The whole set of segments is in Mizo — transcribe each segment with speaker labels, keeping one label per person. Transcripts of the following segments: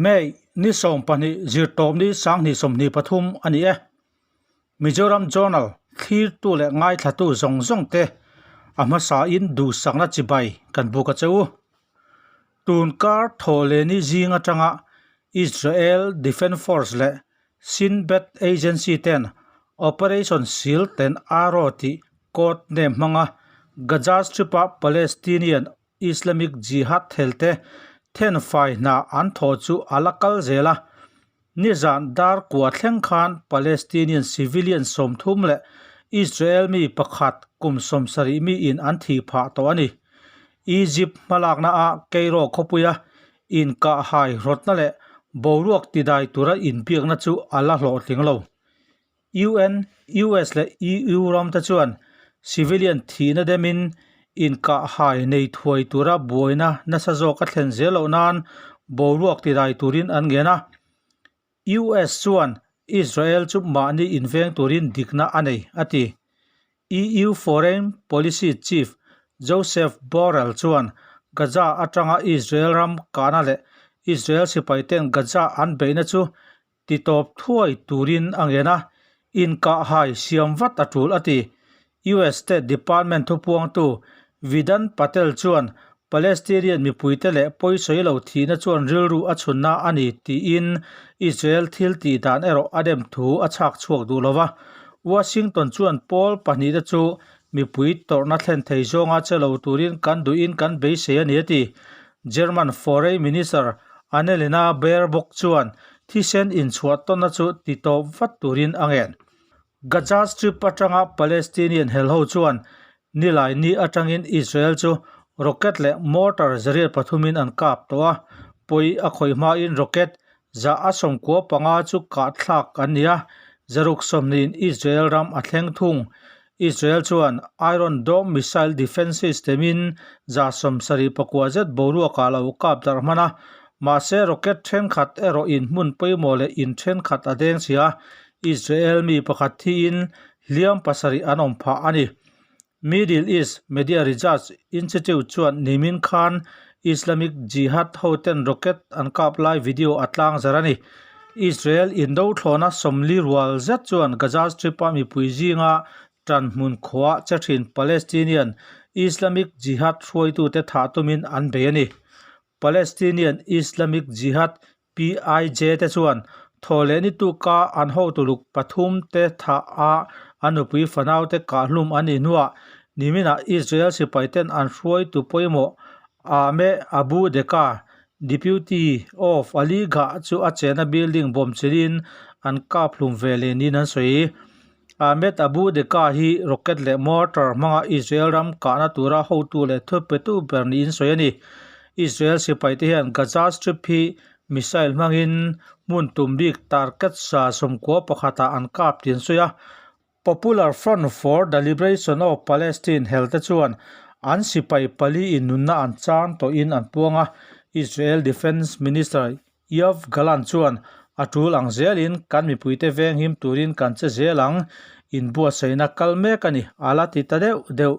Speaker 1: May ni 12 zirtawpni 2023 a ni e. Mizoram Journal thlirtu leh ngaithlatu zawng zawng te a hmasain duhsakna chibai kan buk a che u. Tun kar thawhlehni zing atanga Israel Defence Force leh Shin Bet Agency ten Operation Sil Ten Arrow tih code name hmanga Gaza Strip-a Palestinian Islamic Jihad thelte thenfai hna an thawh chu a la kal zel a. Nizan dar kua thleng khan Palestinian civilian 30 leh Israel mi pakhat kum 70 miin an thih phah tawh a ni. Egypt hmalakna ah Cairo khawpuia inkahhai rawtna leh boruak tidai tura inbiakna chu a la hlawhtling lo. UN, US leh EU ram te chuan civilian thihna demin inkahhai nei thuai tura buaina nasa zawk a thlen zel loh nan boruak tidai turin an ngen a. US chuan Israel chu mahni inveng turin dikna a nei, a ti. EU Foreign Policy Chief Josep Borrell chuan Gaza atanga Israel ram kahna leh Israel sipaiten Gaza an beihna chu titawp thuai turin a ngen a, inkahhai siam vat a tul a ti. US State Department thupuangtu Vedant Patel chuan Palestinian mipuite leh pawisawi lo thihna chuan rilru a chhunna a ni tiin Israel thil tih dan erawh a dem thu a chhak chhuak duh lo va. Washington chuan pawl pahnihte chu mipui tawrhna thlen thei zawnga che lo turin kan duhin kan beisei a ni a ti. German Foreign Minister Annalena Baerbock chuan thisen inchhuah tawnna chu titawp vat turin a ngen. Gaza Strip atanga Palestinian helho chuan nilai ni atangin Israel chu rocket leh mortar zariat pathumin an kap tawh a, pawi a khawih hmain rocket 195 chu kah thlak an ni a, zaruk sawmhnihin Israel ram a thleng thung. Israel chuan Iron Dome missile defence system-in 74 zet boruakah lo kap darh hman a, mahse rocket thenkhat erawhin hmun pawimawh leh in thenkhat a deng chhia a, Israel mi pakhat thiin hliam pasarih an awm phah a ni. Middle East Media Research Institute chuan nimin khan Islamic Jihad hoten rocket an kap lai video a tlang zar a ni. Israel indo thlawna 40 rual zet chuan Gaza Strip-a mipui zinga tan hmun khuaa che thin Palestinian Islamic Jihad hruaitute thah tumin an bei a ni. Palestinian Islamic Jihad, PIJ, te chuan thawhleh ni tuka an hotuluk pathum te thah a an nupui fanau te kahhlum an nih hnuah niminah Israel sipai ten an hruaitu pawimawh Ahmed Abu Deka, Deputy of Ali Gah chu a chenna building bawm chilhin an kap hlum ve leh niin an sawi. Ahmed Abu Deka hi rocket leh mortar hmanga Israel ram kahna tura hotu leh thupetu ber niin sawi a ni. Israel sipaite hian Gaza Strip hi missile hmangin hmun tum bik target 91 ah an kap tih an sawi a. Popular Front for the Liberation of Palestine helte chuan an sipai pali in nunna an chang tawhin an puang a. Israel Defence Minister Yoav Gallant chuan, A tul ang zelin kan mipuite veng him turin kan che zel ang, inbuatsaihna kal mek a ni, a la ti ta deuh deuh.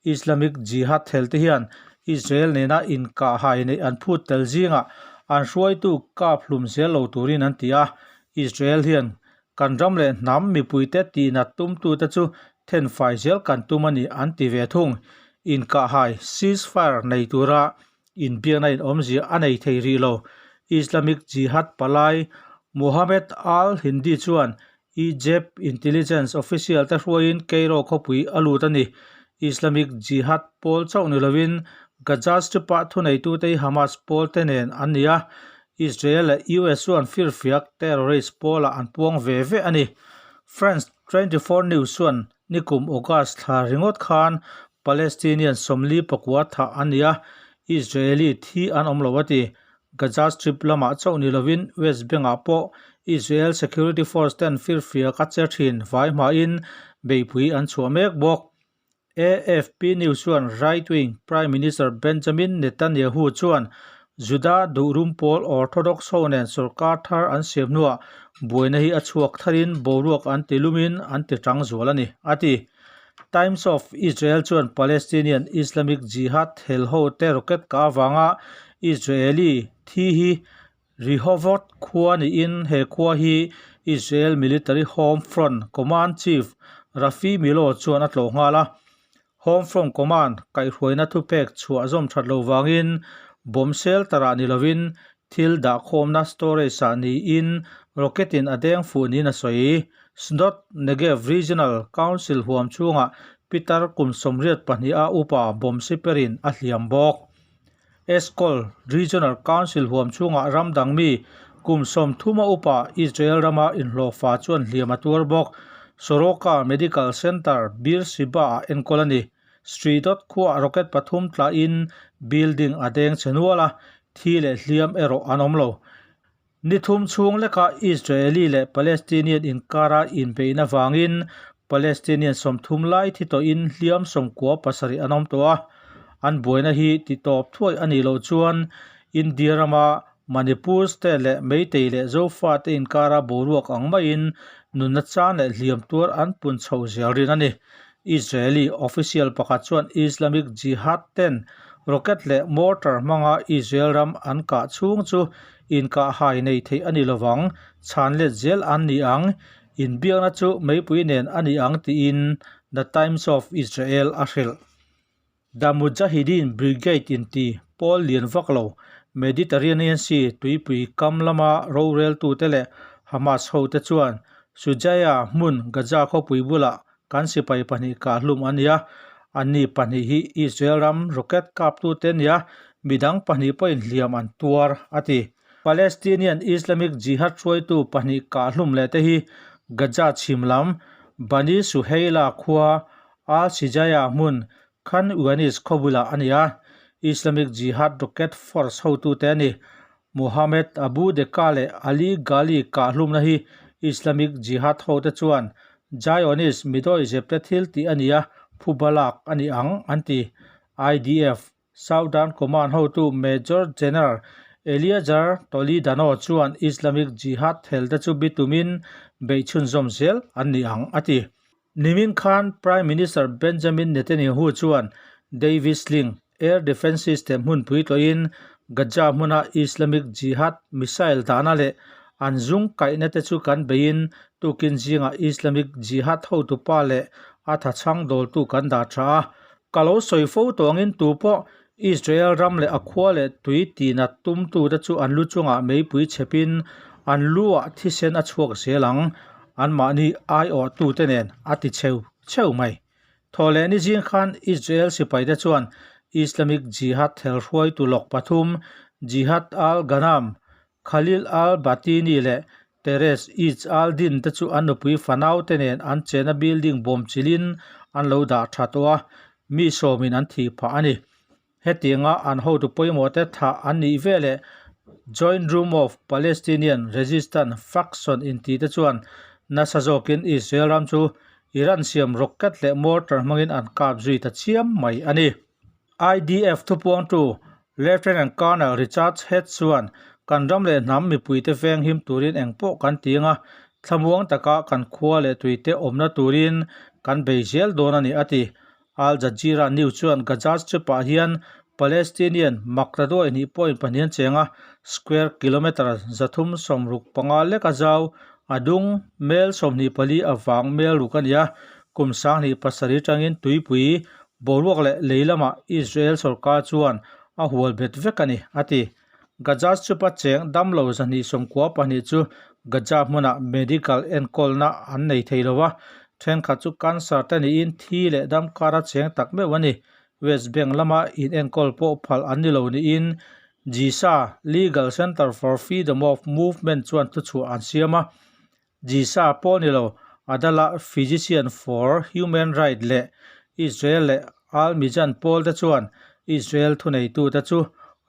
Speaker 1: Islamic Jihad thelte hian Israel nena inkahhai neih an phut tel zingah an hruaitu kap hlum zel lo turin an ti a, Israel hian kan ram leh hnam mipuite tihnat tumtute chu thenfai zel kan tum a ni an ti ve thung. Inkahhai, ceasefire, nei tura Inbiakna in awmzia a nei thei rih lo. Islamic Jihad palai Mohammed al-Hindi chuan Egypt intelligence official te hruaiin Cairo khawpui a lut a ni. Islamic Jihad pawl chauh ni lovin Gaza Strip-ah thuneitute hi Hamas pawl te nen an ni a, Israel leh US chuan firfiak terrorist pawlah an puang ve ve a ni. France 24 News chuan nikum August thla ringawt khan Palestinian 49 thah an ni a, Israeli thi an awm lo a ti. Gaza Strip lamah chauh ni lovin West Bank-ah pawh Israel security force ten firfiak a che thin vai hmain beihpui an chhuah mek bawk. AFP News chuan right-wing Prime Minister Benjamin Netanyahu chuan Juda duhrum pawl Orthodox ho nen sorkar thar an siam hnuah buaina hi a chhuak tharin boruak an ti lumin an ti tang zual a ni, a ti. Times of Israel chuan Palestinian Islamic Jihad helho te rocket kah avanga Israeli thi hi Rehovot khua niin he khua hi Israel Military Home Front Command Chief Rafi Milo chuan a tlawh nghal a. Home Front Command kaihhruaina thupek chhuah zawm that lo vangin bomb shelter ah ni lovin thil dahkhawmna storage ah niin rocket in a deng fuh niin a sawi. Sdot Negev Regional Council huam chhungah Peter kum 82 a upa bomb siperin a hliam bawk. Eshkol Regional Council huam chhungah ram dang mi kum 30 a upa Israel rama inhlawhfa chuan hliam a tuar bawk. Soroka Medical Center, Beersheba-ah enkawl a ni. Sdot khuaah rocket pathum tlahin building a deng chhe nual a, thi leh hliam erawh an awm lo. Ni thum chhung lekah Israeli leh Palestinian inkara inbeihna vangin Palestinian 30 lai thi tawhin hliam 97 an awm tawh a. An buaina hi titawp thuai a nih loh chuan India rama Manipur state leh Meitei leh Zofate inkara boruak ang maiin nunna chan leh hliam tuar an pun chho zel rin a ni. Israeli official pakhat chuan Islamic Jihad ten rocket leh mortar hmanga Israel ram an kah chhung chu inkah hai nei theih a ni lovang, chhan let zel an ni ang, inbiakna chu meipui nen a ni ang tiin The Times of Israel a hrilh. The Mujahideen Brigade inti pawl lian vak lo, Mediterranean Sea tuipui kam lama roreltute leh Hamas hote chuan Shujaiya hmun Gaza khawpui bulah kan sipai pahnih kahhlum a nia, anni pahnih hi Israel ram rocket kaptute nia, midang pahnih pawhin hliam an tuar, a ti. Palestinian Islamic Jihad hruaitu pahnih kahhlum leh te hi Gaza chhim lam Bani Suheila khua Al-Shijaiya hmun Khan Younis khaw bulah a ni a, Islamic Jihad rocket force hotute a ni. Mohammed Abu Deka leh Ali Ghali kahhlumna hi Islamic Jihad hote chuan Zionist midawihzepte thil tih a ni a, phuba lak a ni ang, an ti. IDF Southern Command hotu Major General Eliezer Toledano chuan Islamic Jihad thelte chu bitumin beih chhunzawm zel an ni ang, a ti. Nimin khan Prime Minister Benjamin Netanyahu chuan David Sling Air Defence System hmunpui tlawhin Gaza hmuna Islamic Jihad missile dahna leh an zung kaihna te chu kan beiin tukin zingah Islamic Jihad hotupa leh a thachhang dawltu kan dah tha a. Ka lo sawi fo tawngin tupawh Israel ram leh a khua leh tui tinat tumtute chu an lu chungah meipui chhepin an luah thisen a chhuak zel ang, anmahni aiawhtute nen a ti cheu cheu mai. Thawhleh ni zing khan Israel sipaite chuan Islamic Jihad thelhruaitu lawk pathum Jihad al-Ghanam, Khalil al-Batini leh Teres Izz al-Din te chu an nupui fanaute nen an chena building bawm chilhin an lo dah tha tawh a, mi sawmin an thih phah a ni. Hetianga an hotu pawimawh te thah an nih veleh Joint Room of Palestinian Resistance faction inti te chuan nasa zawkin Israel ram chu Iran siam rocket leh mortar hmangin an kap zui ta chiam mai a ni. IDF thupuangtu Lieutenant Colonel Richard Head chuan kan ram leh hnam mipuite veng him turin engpawh kan ti ang a, thlamuang taka kan khua leh tuite awmna turin kan bei zel dawn a ni, a ti. Al Jazeera News chuan Gaza Strip-ah hian Palestinian maktaduai hnih pawhin pahnih an cheng a, square kilometre 365 lek a zau, a dung mel 24 a vang mel ruk a ni a, kum 2007 atangin tuipui Boruak leh lei lamah Israel sorkar chuan a hual bet vek a ni, a ti. Gaza Strip-a cheng damlo 292 chu Gaza hmunah medical enkawlna an nei thei lo a, thenkhat chu cancer te niin thi leh dam kara cheng tak meuh a ni. West Bank lama inenkawl pawh phal an ni lo niin Jisa Legal Centre for Freedom of Movement chuan thuchhuah an siam a. Jisa pawh ni lo, Adalah Physician for Human Right leh Israel leh Al Mizan pawl te chuan Israel thuneitute chu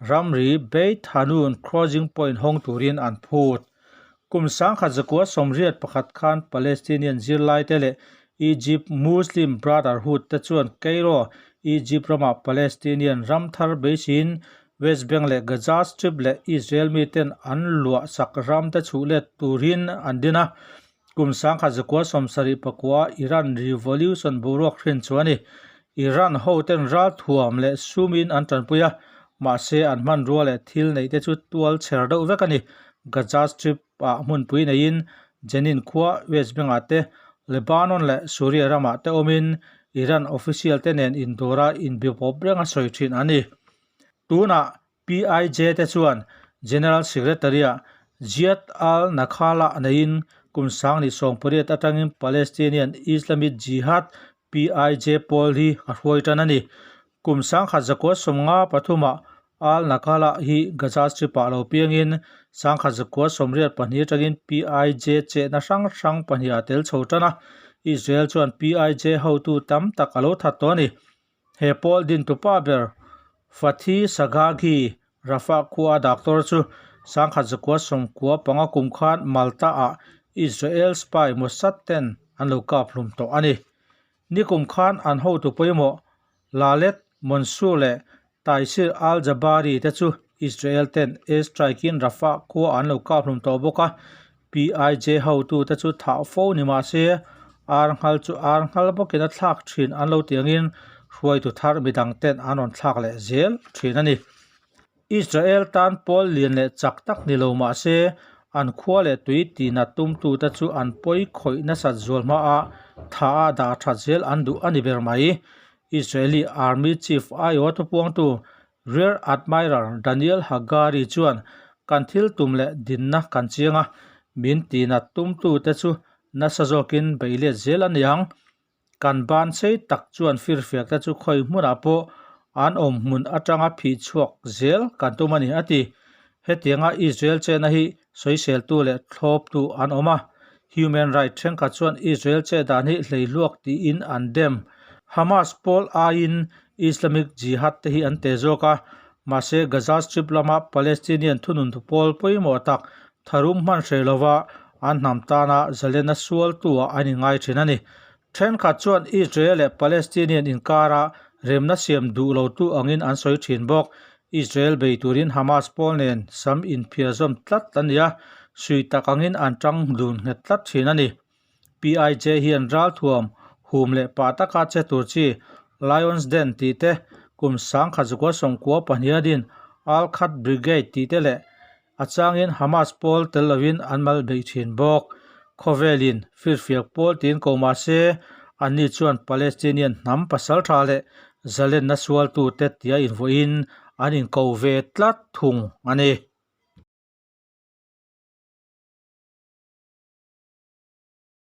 Speaker 1: ramri Beit Hanoun crossing point hawng turin an phut. Kum 1981 khan Palestinian zirlaite leh Egypt Muslim Brotherhood te chuan Cairo, Egypt ramah Palestinian ram thar beisin West Bank leh Gaza Strip leh Israel miten an luah sak ram te chhuh let turin an din a. Kum 1979 Iran Revolution boruak hrin chu a ni. Iran hoten ral thuam leh sumin an tanpui a. Mahse, an hmanrua leh thil neih te chu tual chher deuh vek a ni. Gaza Strip ah hmunpui neiin Jenin khua West Bank-ah te, Lebanon leh Suria ramah te awmin Iran official te nen indawra inbipawp reng a sawi thin a ni. Tunah PIJ te chuan General Secretary-ah Ziad al-Nakhalah neiin kum 2018 atangin Palestinian Islamic Jihad, PIJ, pawl hi a hruai tan a ni. Kum 1953-ah al-Nakhalah hi Gaza Strip-ah lo piangin 1982 atangin PIJ chehna hrang hrang pahnih a tel chho tan a, Israel chuan PIJ hotu tam tak a lo that tawh a ni. He pawl dintupa ber Fathi Sagagi Rafah khua doctor chu 1995 kum khan Malta-ah Israel spy Mossad ten an lo kap hlum tawh a ni. Nikum khan an hotu pawimawh Lalet Mansour leh Taysir al-Jabari te chu Israel ten air strike-in Rafah khua an lo kap hlum tawh bawk a, PIJ hotute chu thah fo ni mah se, ar nghal chu ar nghal bawkin a thlak thin an lo tih angin hruaitu thar midang ten an rawn thlak leh zel thin a ni. Israel tan pawl lian leh chak tak ni lo mah se, an khua leh tui tinat tumtute chu an pawi khawih nasat zual hmaah tha a dah that zel an duh a ni ber mai. Israeli Army Chief aiawh thupuangtu Rear Admiral Daniel Hagari chuan kan thil tum leh dinna kan chiang a, min tinat tumtute chu nasa zawkin beih let zel a ni ang. Kan ban sei tak chuan firfiakte chu khawi hmunah pawh an awm hmun atanga phih chhuak zel kan tum a ni, a ti. Hetianga Israel chehna hi sawiseltu leh thlawptu an awm a, human rights thenkhat chuan Israel cheh dan hi hleihluak tiin an dem. Hamas pawl aiin Islamic Jihad te hi an te zawk a, mahse Gaza Strip lama Palestinian thunun pawl pawimawh tak tharum hman hreh lova an hnam tana zalena sualtuah an inngai thin a ni. Thenkhat chuan Israel leh Palestinian inkara remna siam duh lotu angin an sawi thin bawk. Israel bei turin Hamas pawl nen sam inphiar zawm tlat a ni a, sui tak angin an tang dun nghet tlat thin a ni. PIJ hian ralthuam hum leh pah taka che tur chi Lions Den tih te, kum 1992 din Al-Qad Brigade tih te leh A changin Hamas pawl tel lovin an mal beih thin bawk. Khawvelin firfiak pawl tiin ko mah se, anni chuan Palestinian hnam pasal tha leh zalenna sualtute tia invuahin an inko ve tlat thung a ni.